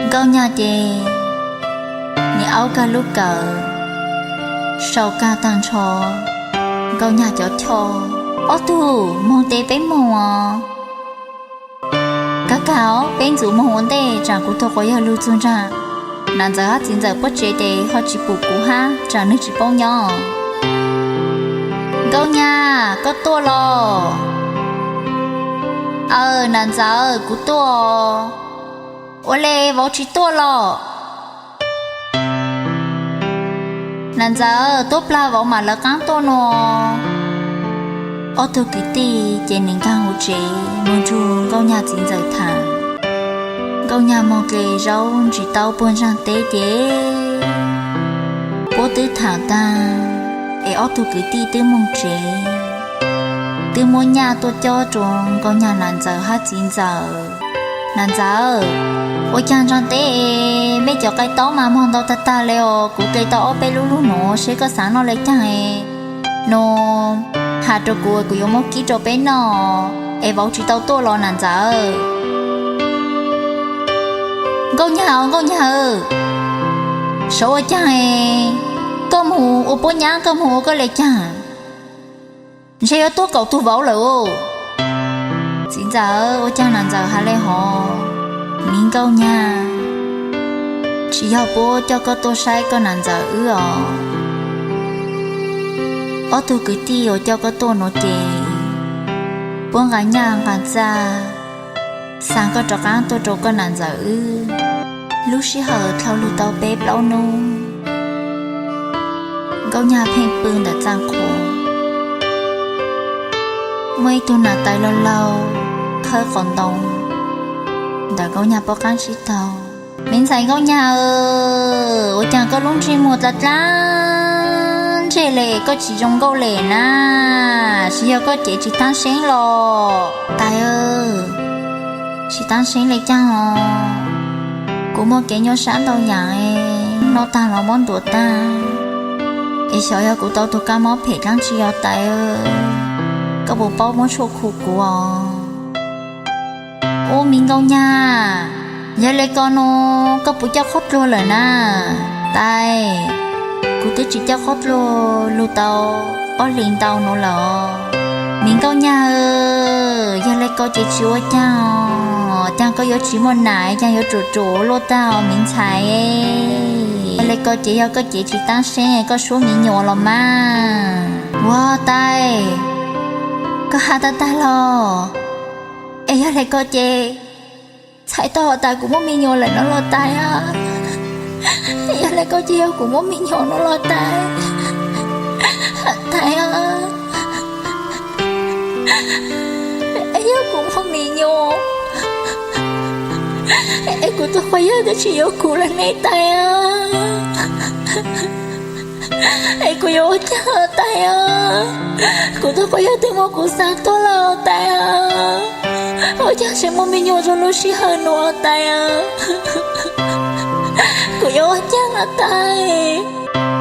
Nkauj Nyag ces nim aub kag lub kawm, sau kag tag nrho Nkauj Nyag cov choj. Ob tug, moog tes peb moog os. Kag kag os, peb ntxuv moog ua ntej, tsam kuv tug quas yawg lug txug nraag, nam ntxawm hab txiv ntxawm puab tsev tes ho tsis pum kuv hab tsam nwg tsis paub nyob. Nkauj Nyag, koj tuaj los? Aw, nam ntxawm, kuv tuaj. Ua le vauv tsis tuaj los? Nam ntxawm, tuab plag vauv mam lawv qaab tuaj nua. Ob tug kwv tij ces nim nkaag huv tsev moog nrug Nkauj Nyag txiv ntxawm thaam. Nkauj Nyag moog dle zaub ntsis taub puag ntsaag teb ces puab twb thaam taag, es ob tug kwv tij twb moog tsev, twb muab nyaj tuaj cob rua Nkauj Nyag nam ntxawm hab txiv ntxawm. Nam ntxawm, ua caag ntsaag teb es mej cov qai taub mas moog ntau tag tag le os, kuv dle tau ob peb lub lug nuav, seb koj xaav noj le caag es nua, has rua kuv, kuv yuav muab kib rua peb noj es vauv tsis tau tuaj los nam ntxawm. Nkauj Nyag, Nkauj Nyag, sav ua caag es koj moog ua puab nyab, koj moog ua koj le caag, ntshe yuav tuab kaum tug vauv lawm. Txiv ntxawm, ua caag nam ntxawm has le hov? Miv Nkauj Nyag, tsis yog puab coj koj tuaj saib koj nam ntxawm wb os. Ob tug kwv tij uas coj koj tuaj nuav ces puab nqa nyaj nqa txag xa koj rov qaab tuaj rua koj nam ntxawm wb. Lub sij hawm dlhau lug tau peb plaub nub, Nkauj Nyag pheej pw ntawm txaj qhua, muaj ib tug nas tais laug laug khawb qos ntoo ntawm Nkauj Nyag puab qaab tsib taug. Miv ntxhais Nkauj Nyag, ua caag koj lub ntsej muag dlaa dlaa ntseg le, koj tsis zoo nkauj le na? Tsis yog koj cev tsis taab seeb los? Tais, tsis taab seeb le caag os. Kuv muaj kev nyuaj sab ntau yaam, noj taag los muab ntuav taag, es xyov yog kuv tau tug kab mob phem dlaab tsi os tais. Koj puas paub muab tshuaj khu kuv os? Ub, Miv Nkauj Nyag, yog le ko nua koj puas coj qhob dluag lawm na? Tais, kuv twb tsis coj qhob dluag lug tau ob hlis ntau nuav lawm os. Miv Nkauj Nyag, yog le ko ces tsis ua caag os, caag koj yuav tsis muaj nam, caag yuav ruam ruam luaj taag os miv ntxhais. Yog le ko ces yog koj cev tsis taab seeb, koj suab me nyuam los mas. Ua tais, koj has tag tag los? Es yog le ko ces txhais tau has tas kuv muaj me nyuam lawm no los tais a? Yog le ko ces yog kuv muaj me nyuam no los tais? Tais a, es yog kuv muaj me nyuam es kuv tug quas yawg twb tsis yuav kuv lawm ne tais a? Es kuv yuav ua caag tais a? Kuv tug quas yawg twb muab kuv xa tuag lawm tais a. Ua caag tseem muaj me nyuam rua lub sij hawm nuav tais a? Kuv yuav ua caag tais?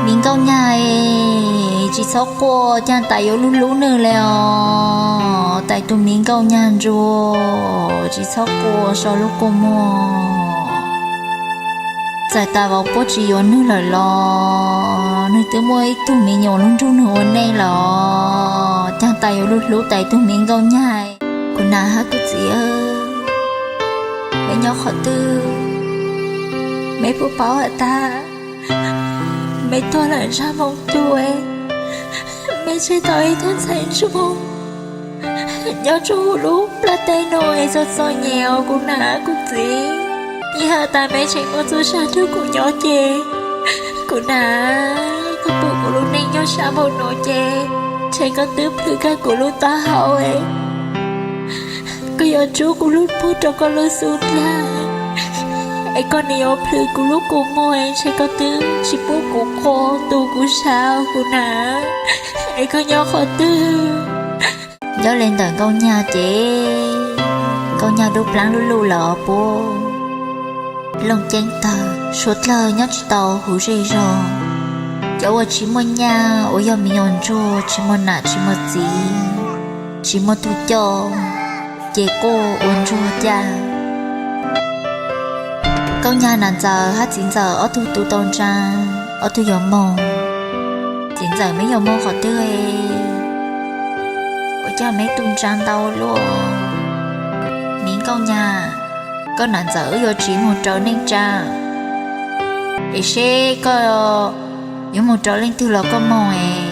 Miv Nkauj Nyag, tsis txhob quaj, caag tais yuav lub hlub nwg le os. Tais tug Miv Nkauj Nyag ntsuag, tsis txhob quaj so lub kua muag. Txawm tas vauv puab tsis yuav nwg lawm los nwg twb muaj ib tug me nyuam lub nrug nwg ua neej lawm os. Caag tais yuav lub hlub tais tug Miv Nkauj Nyag. Kuv nam hab kuv txiv, meb nyob qhov twg? Meb puas paub has tas meb tuag lawm ntsaj moog tug, meb tseg tau ib tug ntxhais ntsuag nyob rua huv lub plaj teb nuav es txom txom nyem os kuv nam kuv txiv. Yog has tas meb tseem muaj txuj sa nrug kuv nyob ces kuv nam, koj pum kuv lub neej nyob sab npaum nuav ces ntshe koj twb plhws kag kuv lub taub hau, koj yuav rub kuv lub puag rua koj lub xub ntiag, es koj nim yuav plhws kuv lub kua muag, ntshe koj twb tsis pub kuv quas tu kuv sav kuv nam, es koj nyob qhov twg? Nyob le ntawm Nkauj Nyag ces Nkauj Nyag dub plaab lub luj lawm os puab. Looj ceeb tawg, suav dlawg nyob tsis tau huv zej zog. Cov uas tsis muaj nyaj, uas yog me nyuam ntsuag, tsis muaj nam tsis muaj txiv, tsis muaj tug coj, ces quaj ua ntsuag caj. Nkauj Nyag nam ntxawm hab txiv ntxawm ob tug tu tau ntsa, ob tug yuav moog. Txiv ntxawm, meb yuav moog qhov twg? Ua caag meb tu ntsa ntau luaj? Miv Nkauj Nyag, koj nam ntxawm wb yuav tsiv moog raws neej tsa, es seb koj yuav moog raws leej twg los koj moog es,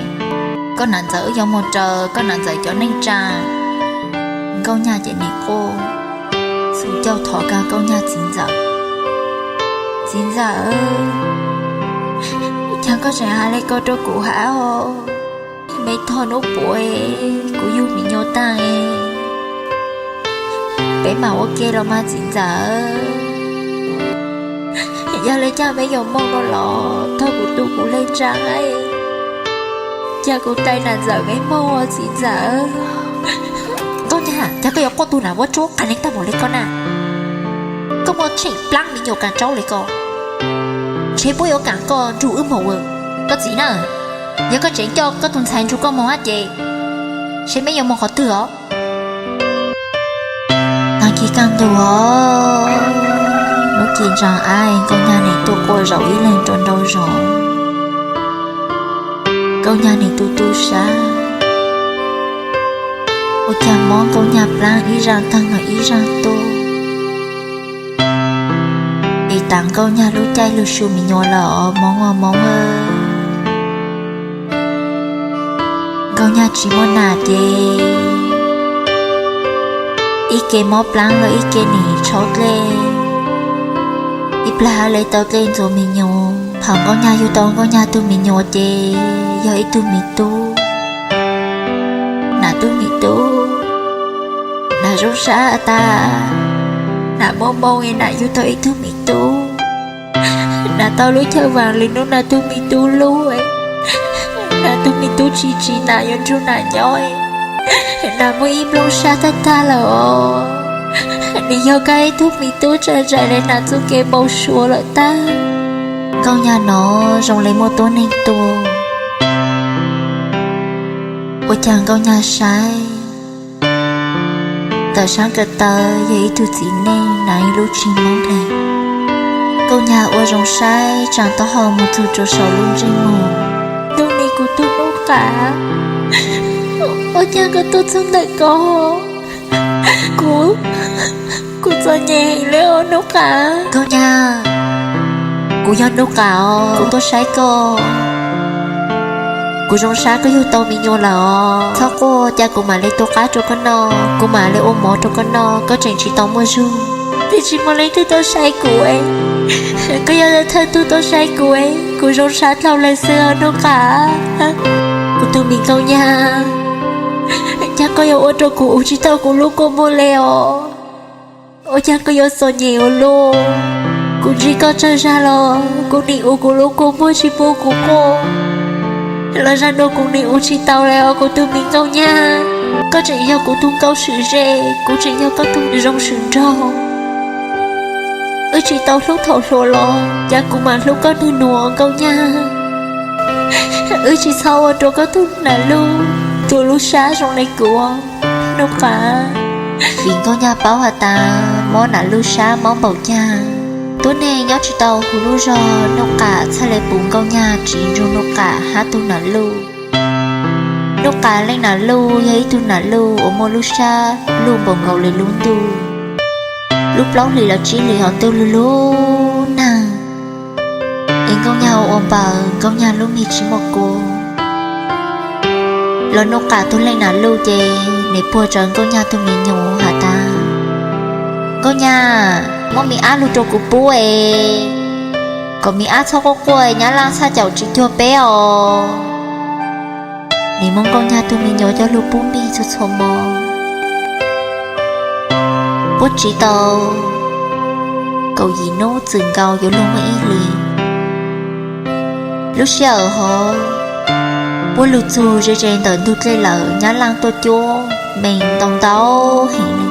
koj nam ntxawm wb yuav moog raws koj nam ntxawm cov neej tsa. Nkauj Nyag ces nim quaj, txhum cauj thov kag Nkauj Nyag txiv ntxawm. Txiv ntxawm, ua caag koj tseem has le ko rua kuv hab? Me tog nub puav kuv yug me nyuam taag, peb mam ua ke los mas txiv ntxawm. Yog le caag meb yuav moog no los tog kuv tu kuv le ntsa, ca kuv tais nam ntxawm meb moog ua txiv ntxawm. Nkauj Nyag, ca koj yuav quaj tug nam vuab tsuab qas neeg taag npaum le ko na? Koj muaj tsheej plaab me nyuam kaam tsaub le ko, ntshe puab yuav kaam koj nrug wb moog ua koj txiv na. Yog koj tseem coj koj tug ntxhais nrug koj moog hab ces, seb meb yuav moog qhov twg os? Taag kis kaj ntug os, nub ci ntsaa av, Nkauj Nyag nim tuaj quaj zaum ib leeg rua nraum zoov. Nkauj Nyag nim tu tu sab, ua caag mob Nkauj Nyag plaab ib zaaj taag los ib zaaj tuaj. Es tas Nkauj Nyag lub caij lug su me nyuam lawm os Moob os Moob. Nkauj Nyag tsis muaj nam ces ib ke mob plaab los ib ke nim tshaub dlej, ib plag hab le tau dlej ntxuav me nyuam. Thaum Nkauj Nyag yug tau Nkauj Nyag tug me nyuam ces yog ib tug me tub. Nam tub me tub, nam zoo sab tas, nam muaj moo es nam yug tau ib tug me tub. Nam tau lub chaw vaam le nub nam tug me tub lub, nam tug me tub tsis tsiv nam yuav nrug nam nyob, nam muaj ib nplooj sab tag tag lawm os. Nws yog kag ib tug me tub tsa zais le nam txuj kev npau suav lawm tag. Nkauj Nyag nov zoo le muaj tuab neeg tuag. Ua caag Nkauj Nyag saib tawm saab kawm taw yog ib tug txiv neej naav ib lub tsig Moob dleeg. Nkauj Nyag ua zoo saib tsaa taub hau moog txug rua sau lub ntsej muag. Tug ne kuv tug Nub Qam, ua caag koj tuaj txug ntawm ko? Kuv, kuv txom nyem heev le os Nub Qam. Nkauj Nyag, kuv yog Nub Qam os, kuv tuaj saib koj. Kuv zoo sab koj yug tau me nyuam lawm os. Txhob quaj, ca kuv mam le tu qab rua koj noj, kuv mam le ua mov rua koj noj, koj tseem tsis tau muaj zug. Twb tsis muaj leej twg tuaj saib kuv, koj yog thawj tug tuaj saib kuv, kuv zoo sab dlhau lawm xwb os Nub Qam. Kuv tug me Nkauj Nyag, ca koj yuav ua rua kuv ua tsis tau kuv lub kua muag le os. Ua caag koj yuav txom nyem ua luaj? Kuv ntsib koj tsawg zag los kuv nim ua kuv lub kua muag tsis pub kuv quaj. Los zag nuav kuv nim ua tsis tau le os kuv tug me Nkauj Nyag. Koj tseem yog kuv tug nkauj swm ze, kuv tseem yog koj tug zoo swm nraug. Wb tsis tau hlub thaum hluas los, ca kuv mam hlub koj nwg nuav Nkauj Nyag. Wb tsis txhob ua rua koj tug nam luj tu lub sab zoo le kuv, Nub Qam. Vim Nkauj Nyag paub has tas mob nam luj sab mob npaum caag, tuab neeg nyob tsis tau huv lub zog, Nub Qam txhaj le pum Nkauj Nyag tsiv nrug Nub Qam hab tug nam luj. Nub Qam leej nam luj yog ib tug nam luj uas muaj lub sab luj npaum nkaus le lub ntuj. Lub plaub hlis los tsib hlis ho twb lug lug nag. Es Nkauj Nyag ua npaws, Nkauj Nyag lub mig tsis muaj kua. Los Nub Qam tug leej nam luj ces nim puag tsawv Nkauj Nyag tug me nyuam has tas, Nkauj Nyag, muab mi ab lug rua kuv pub es, kom mi ab txhob quaj quaj, nyab laaj txhaj caum tsis cuag peb os. Nim muab Nkauj Nyag tug me nyuam coj lug pub mig txhua txhua mo. Puab tsiv tau kaum yim nub txwm nkaus yuav lug muaj ib hlis. Lub sij hawm hov puab lug txug ze ze ntawm ntug dlej lawm, nyab laaj tuaj cuab mees ntau ntau heev le.